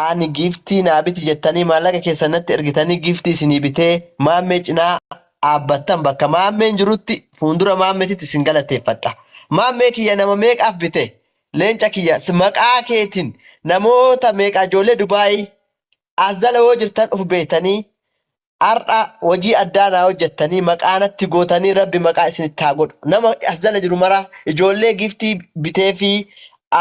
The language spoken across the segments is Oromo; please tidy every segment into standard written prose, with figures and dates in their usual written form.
Ani giiftii naa biti jettanii maallaqa keessan natti ergitanii giiftii isinii bitee maammee cinaa dhaabbattan bakka maammeen jirutti fuundura maammeetitti isin galateeffadha. Maammee kiyya nama meeqaaf bite? Leenca kiyya maqaa keetiin namoota meeqa ijoollee Dubaayii as jala yoo jirtan of beektanii Har'a hojii addaa naa hojjettanii maqaa natti gootanii rabbi maqaa isinitti haa godhu. Nama as jala jiru mara ijoollee giftii biteefii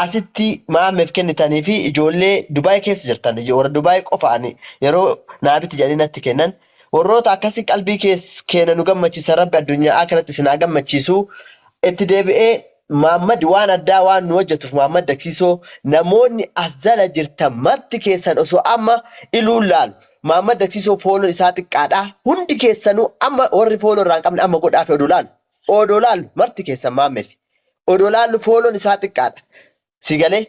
asitti maammeef kennitanii fi ijoollee Dubaay keessa jirtan warra Dubaay qofa ani yeroo naa biti jedhanii natti kennan warroota akkasii qalbii keenya nu gammachiisan rabbi addunyaa akhiratti isin haa gammachiisu. Itti deebi'ee Maammad waan addaa waan nu hojjetuuf Maammad Daksiisoo namoonni as jala jirtan marti keessan osoo amma iluun laalu Maammad Daksiisoo fooloon isaa xiqqaadha hundi keessanuu amma warri fooloo irraa hin qabne amma godhaafi odoo laalu odoo laalu marti keessan maammefi odoo laalu fooloon isaa xiqqaadha si galee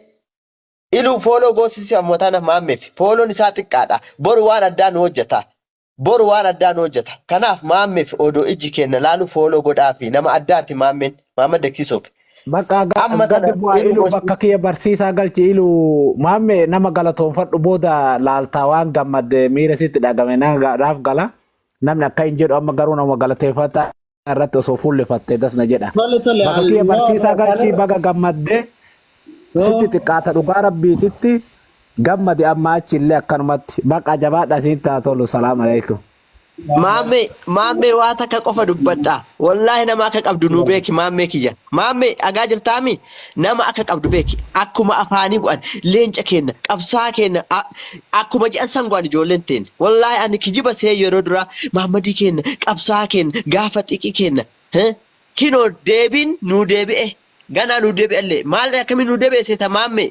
iluu fooloo goosisi amma tana maammefi fooloon isaa xiqqaadha boru waan addaa nu hojjeta Boru waan addaa nu hojjeta. Kanaaf Maammeef odoo ijji keenna laalu follow godhaafi. Nama addaati Maammeen. Maammad Deksiisoof. Bakka Amma gadi tana bu'aa iluu ilu gosti. bakka kiyya barsiisaa galchi ilu maamme nama galatoonfadhu booda laaltaa waan gammadde miira sitti dhagame naaf gala namni akka hin jedhu amma garuu nama galateeffata irratti osoo fuullefatte das na jedha. Tole tole Bakka kiyya al barsiisaa galchii no baga gammadde sitti xiqqaata dhugaa rabbiititti gammadi amma achi illee akkanumatti baqa jabaadha sitti haa tolu salaam alaikum. Maammee maammee waa takka qofa dubbadha. Wallaahi nama akka qabdu nuu beeki maammee kiyya. Maammee dhagaa jirtaami nama akka qabdu beeki. Akkuma afaanii bu'an leenca keenna qabsaa keenna akkuma jedhan san go'an ijoolleen teenya. Wallaahi ani kijiba see yeroo duraa Maammadii keenna qabsaa keenna gaafa xiqii keenna. Kinoo deebiin nuu deebi'e ganaa nuu deebi'allee maal akkamiin nuu deebi'e seeta maammee.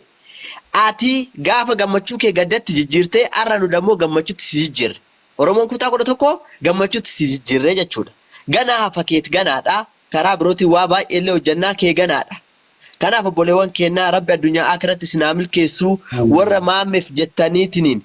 Ati gaafa gammachuu kee gaddatti jijjiirtee arra nu dammoo gammachutti si jijjiirre. Oromoon kutaa 11 gammachuutti si jijjiirree jechuudha. Ganaa hafa keet ganaadha. Karaa birootiin waa baay'eellee hojjannaa kee ganaadha. Kanaaf obboleewwan keennaa Rabbi addunyaa aakiratti isin haa milkeessuu warra maammeef jettaniitiniin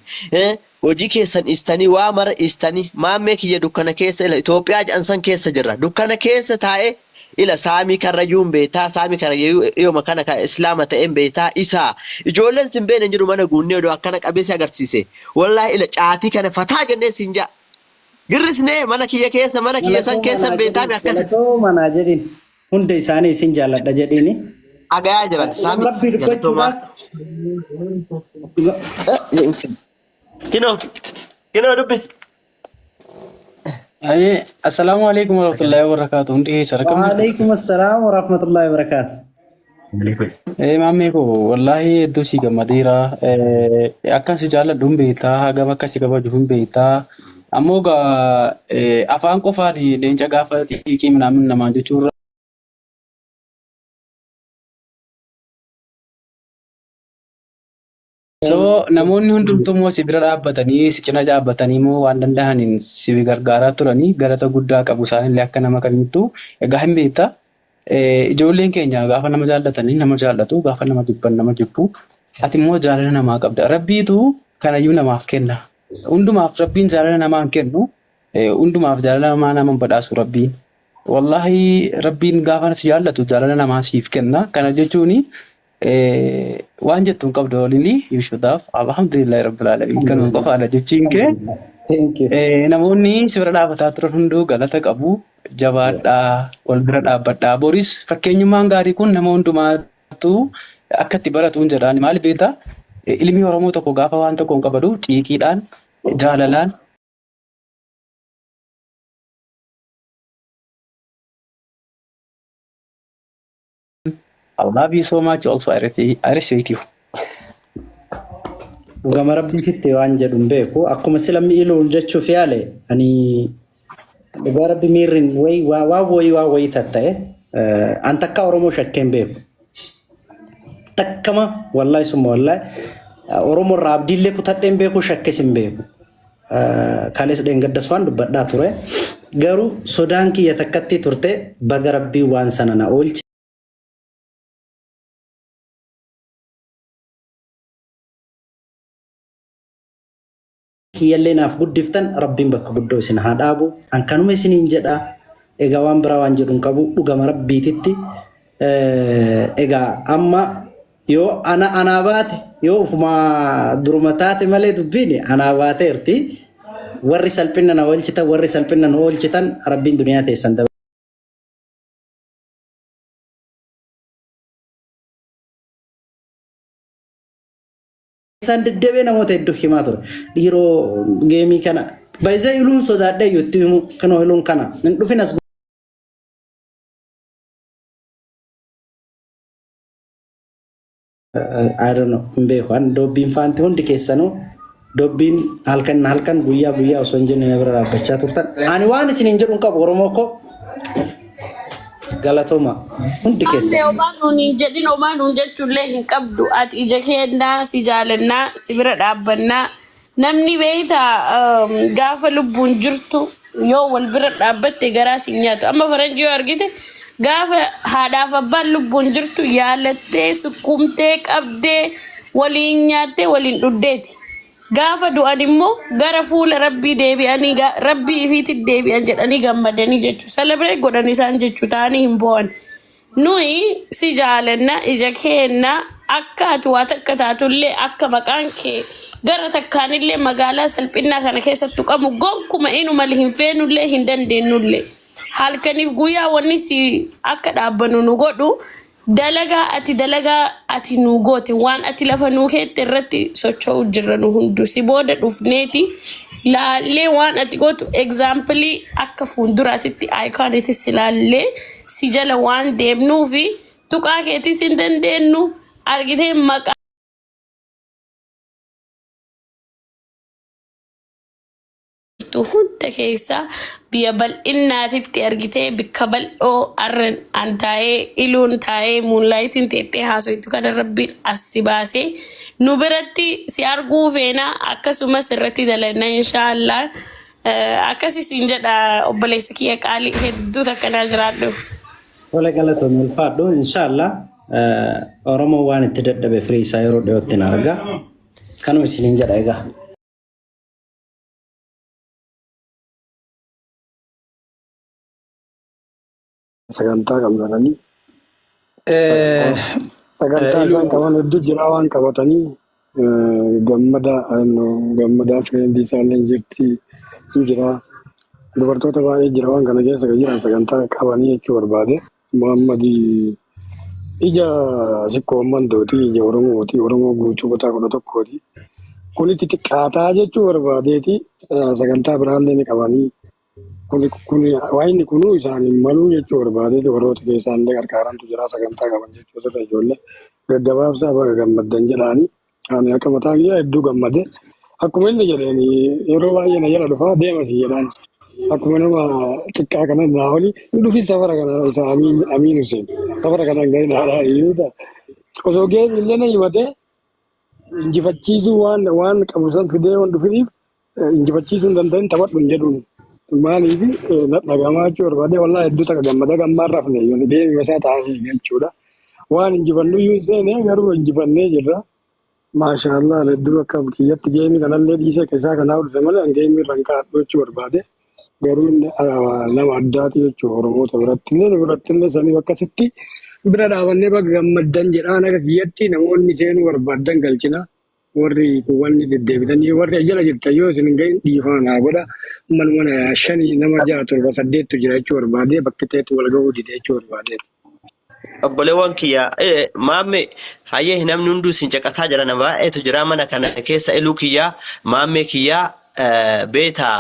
hojii keessan dhiistanii waa mara dhiistanii maammee kiyya dukkana keessa ila Itoophiyaa jedhan san keessa jirra. Dukkana keessa taa'ee Ila saamii karrayyuu hin beektaa saamii karrayyuu dhiyoma kana ka islaama ta'e hin beektaa isaa ijoolleen sin beekne hin jiru mana guunnee odoo akkana qabee si agarsiise wallaahi ila caatii kana fataa jennee siin ja'a girrisnee mana kiyya keessa mana kiyya san Galatooma keessa hin naa beektaa jedhin. mi akkasitti Galatooma naa jedhin. Hunda isaanii isin jaalladha jedhiini. dhagayaa jiran saamii Rabbii galatoomaa. dubbachuudhaaf Kinoo kinoo dubbis. Ayee, assalaamu alaikum warahmatullahi wabarakatuh. Hundi keessa akkam jirtu? Waalaikum assalaam warahmatullahi wabarakatuh. Maammee koo wallaahi hedduu si gammadeera. Akkan si jaalladhu hin beektaa, hagam akka si kabaju hin beektaa. Ammoo gaa afaan qofaan leenca gaafa xiiqii minaamin namaan jechuurra So namoonni hundumtuu immoo si bira dhaabbatanii si cina dhaabbatanii immoo waan danda'aniin si gargaaraa turanii galata guddaa qabu isaanillee akka nama kamiittuu egaa hin beekta. Ijoolleen keenya gaafa nama jaallatanii nama jaallatu gaafa nama jibban nama jibbu ati immoo jaalala namaa qabda. Rabbiitu kanayyuu namaaf kenna. Hundumaaf rabbiin jaalala namaa hin kennu. Hundumaaf jaalala namaa nama hin badhaasu rabbiin. Wallaahi rabbiin gaafa si jaallatu jaalala namaa siif kenna. Kana jechuun waan jettu hin qabdu waliin you should have alhamdulillahi rabbil alamin kanuma qofaadha jechiin kee Thank you. Namoonni si bira dhaabataa turan hunduu galata qabu jabaadhaa wal bira dhaabbadhaa boris fakkeenyummaan gaarii kun nama hundumaatu akka itti baratuun jedhaan maal beektaa ilmi Oromoo tokko gaafa waan tokko hin qabadu xiiqiidhaan jaalalaan I love you so much. Also, I respect you. Dhugama rabbiititti waan jedhu hin beeku. Akkuma sila mi'iluun jechuuf yaale ani dhugaa rabbi miirrin wayi waa waa wayii waa wayii tatta'e an takka Oromoo shakkee hin beeku. Takkama wallaahi summa wallaahi Oromoo irraa abdiillee kutadhee hin beeku shakkes hin beeku. Kalees dheengaddas waan dubbadhaa ture. Garuu sodaan kiyya takkatti turte baga rabbii waan sana na oolche. Kiyyallee naaf guddiftan rabbiin bakka guddoo isin haa dhaabu. An kanuma isiniin jedha. Egaa waan biraa waan jedhu hin qabu dhugama rabbiititti. Egaa amma yoo ana anaa baate Yoo ufuma duruma taate malee dubbiin anaa baateerti. Warri salphina na oolchitan, warri salphina nu oolchitan, rabbiin duniyaa teessan isaan deddeebi'ee namoota hedduu himaa ture. Dhiiroo geemii kana baay'ee iluun sodaadhee iyyuu itti himu kinoo iluun kana hin dhufin as. I don't know, hin beeku. An dobbiin faanti hundi keessanuu dobbiin halkan halkan guyyaa guyyaa osoo hin jenne na bira dhaabbachaa turtan. Ani waan isin hin jedhu hin qabu. Oromoo koo, galatooma hundi Ambe keessan. Homaa nuun hin jedhin, homaa nuun jechuullee hin qabdu. Ati ija keennaa, si jaalannaa, si bira dhaabbannaa. Namni beeyta gaafa lubbuun jirtu yoo wal bira dhaabbatte garaa si nyaatu. Amma faranjii yoo argite, gaafa haadhaaf abbaan lubbuun jirtu yaalattee, sukkuumtee, qabdee, waliin nyaattee, waliin dhugdeeti. Gaafa du'an immoo gara fuula rabbii deebi'anii, rabbii ifiitti deebi'an jedhanii gammadanii jechuudha. Celebrate godhan isaan jechuu, ta'anii hin bo'an. Nuyi si jaalanna, ija keenna. Akka ati waa takka taatullee, akka maqaan kee gara takkaanillee magaalaa salphinnaa kana keessatti tuqamu gonkuma inuma hin feenullee, hin dandeenyullee. Halkaniif guyyaa wanni si akka dhaabbannu nu godhu dalagaa ati, dalagaa ati nu goote, waan ati lafa nuu keette irratti socho'u jirra. Nu hundu si booda dhufneeti laallee waan ati gootu example akka fuulduraatitti iconitis ilaallee si jala waan deemnuufi tuqaa keetis hin dandeenyu argitee maqaa hunda keessa biyya bal'innaatitti argitee bikka bal'oo arran an taa'ee, iluun taa'ee, muunlaayitiin teettee haasoitu kana rabbiin as si baasee nu biratti si arguu feena. Akkasumas irratti dalanna, inshaallah. Akkas isin jedha, obboleessa kiyya qaalii, hedduu takkanaa jiraadhu. Tole, galatoomii, ulfaadhu. Inshaallah Oromoo waan itti dadhabe firii isaa yeroo dhiyootti hin arga. Kanuma isiniin jedha egaa. Sagantaa qabnanii sagantaa isaan Iluu qaban hedduu jira, waan qabatanii gammada gammadaa friendii isaallee jirti hin jira, dubartoota baay'ee jira waan kana keessa kan jiran sagantaa qabanii jechuu barbaade. Muhammadi ija sikkoo mandooti, ija Oromooti, Oromoo guutuu kutaa 11ti. Kunitti xiqqaataa jechuu barbaadeeti. Sagantaa biraallee ni qabanii. Kuni waan inni kunuu isaaniin maluu jechuu barbaadeeti. Warroota keessaallee qarqaarantu jira, sagantaa qaban jechuu asirra. Ijoollee gaggabaabsaa baga gammaddan jedhaanii. Ani akka mataa kiyyaa hedduu gammade. Akkuma inni jedheen yeroo baay'ee na jala dhufaa deema si jedhaan. Akkuma nama xiqqaa kana naa oli hin dhufin, safara kana isa Amiin Amiin Hussein safara kana hin gahin haadhaa hiyyuuta. Osoo geemi illee na himatee injifachiisuu waan qabu san fidee waan dhufiniif injifachiisuu hin danda'in, taphadhu hin jedhuun. Maaliif na dhagamaa jechuu barbaade. Wallaahi hedduu takka gammada, gammaan rafne yoon deemi isaa taa'ee jechuudha. Waan injifannu iyyuu hin seene, garuu injifannee jirra. Maashaallah, hedduu akka kiyyatti geemii kanallee dhiisee keessaa kanaa dhufe malee an geemii irra hin kaa'adhu jechuu barbaade. Garuu inni nama addaati jechuudha Oromoota biratti illee, nu biratti illee. Saniif akkasitti bira dhaabannee baga gammaddan jedhaan. Akka kiyyatti namoonni seenuu barbaaddan galchina. Warri wanni deddeebitanii warri jala jirtan yoo isin hin gahin dhiifama naa godha. Manuma shanii nama ja'a torba saddeettu jira jechuu barbaade, bakki ta'etti wal gahuu dide jechuu barbaade. Obboleewwan kiyya, maamme, hayyee, namni hunduu isin caqasaa jira, nama baay'eetu jira mana kana keessa. Iluu kiyyaa, maammee kiyyaa, beetaa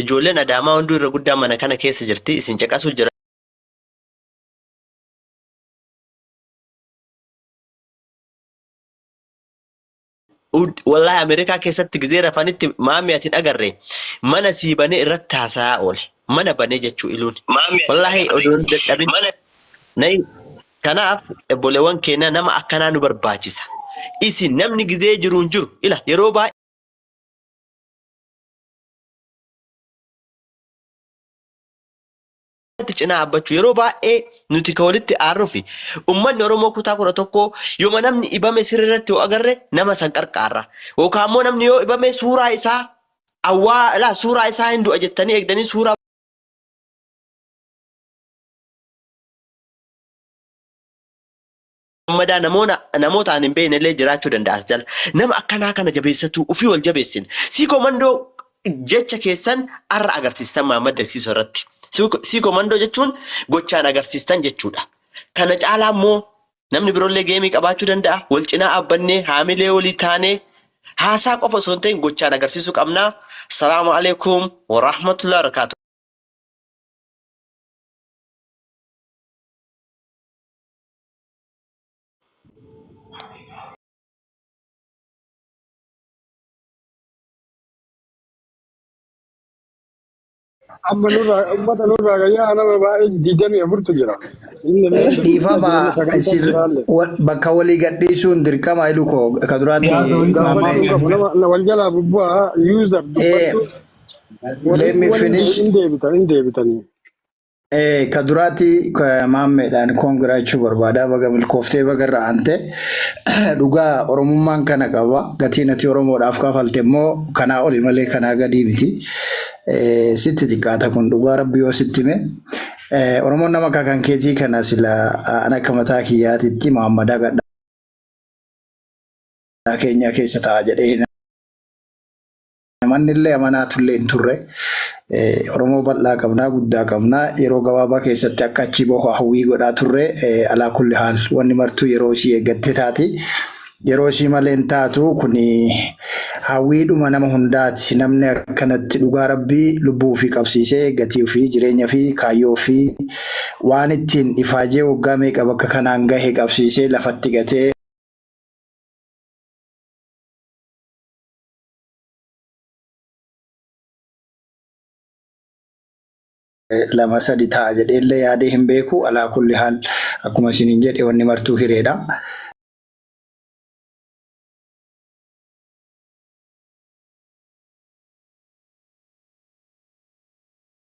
ijoolleen Adaamaa hunduu irra guddaa mana kana keessa jirti, isin caqasuu jira. Wallahi Ameerikaa keessatti gizee rafanitti maammee ati hin agarre, mana sii banee irratti haasa'aa oole. Mana banee jechuu iluun. Wallahi odoo hin dadhabin. Nayi kanaaf obboleewwan keenya, nama akkanaa nu barbaachisa. Isin namni gizee jiruun jiru ila yeroo baay'ee cinaa dhaabbachuu, yeroo baay'ee nuti ka walitti aarruu fi uummanni Oromoo kutaa 11 yooma namni ibame sirriirratti yoo agarre nama san qarqaarra. Yookaan immoo namni yoo ibame suuraa isaa awwaalaa, suuraa isaa hin du'a jettanii eegdanii suuraa Gammadaa namoota ani hin beekne illee jiraachuu danda'a as jala. Nama akkanaa kana jabeessatuu ofii wal jabeessin. Siikoo Mandoo jecha keessan arra agarsiistan Mahammad Deksiisoo irratti. Siikoo Mandoo jechuun gochaan agarsiistan jechuudha. Kana caalaa immoo namni biroollee geemii qabaachuu danda'a. Wal cinaa dhaabbannee haamilee walii taanee haasaa qofa osoo hin ta'in gochaan agarsiisuu qabna. Salaamu alaikum wa rahmatullahi wa barakaatuh. Amma nurraa uummata nurraa gayyaa nama baay'ee 24tu jira. Inni illee bilbila Dhiifama jireenya sagantaa isin jiraallee. bakka walii gadhiisuun dirqama ilu koo ka duraatti Yaadoo Gaafachuu maammee. qabu nama wal jalaa bubbu'aa user Eh, dubbadhu let waliin me waliin finish. hin deebitan hin deebitanii. Ka duraatti maammeedhaan koongiraachuu barbaada. Baga milkooftee baga irra aante. Dhugaa Oromummaan kana qaba. Gatiin ati Oromoodhaaf kafalte immoo kanaa oli malee kanaa gadii miti. Sitti xiqqaata kun dhugaa rabbi yoo sitti hime. Oromoon nama akka kan keetii kana sila an akka mataa kiyyaatitti Muhammadaa gadhaa keenyaa keessa ta'a jedhee hin Namanni illee amanaa tullee hin turre. Oromoo bal'aa qabnaa, guddaa qabnaa. Yeroo gabaabaa keessatti akka achii bahu hawwii godhaa turre. Alaa kulli haal wanni martuu yeroo isii eeggattee taati. Yeroo isii malee hin taatu. Kuni hawwiidhuma nama hundaati. Namni akkanatti dhugaa rabbii lubbuu ofii qabsiisee gatii ofii, jireenya fi kaayyoo ofii waan ittiin ifaajee waggaa meeqa bakka kanaan gahe qabsiisee lafatti gatee lama sadi ta'a jedheellee yaadee hin beeku. Alaa kulli haal akkuma isiniin jedhe wanni martuu hireedha.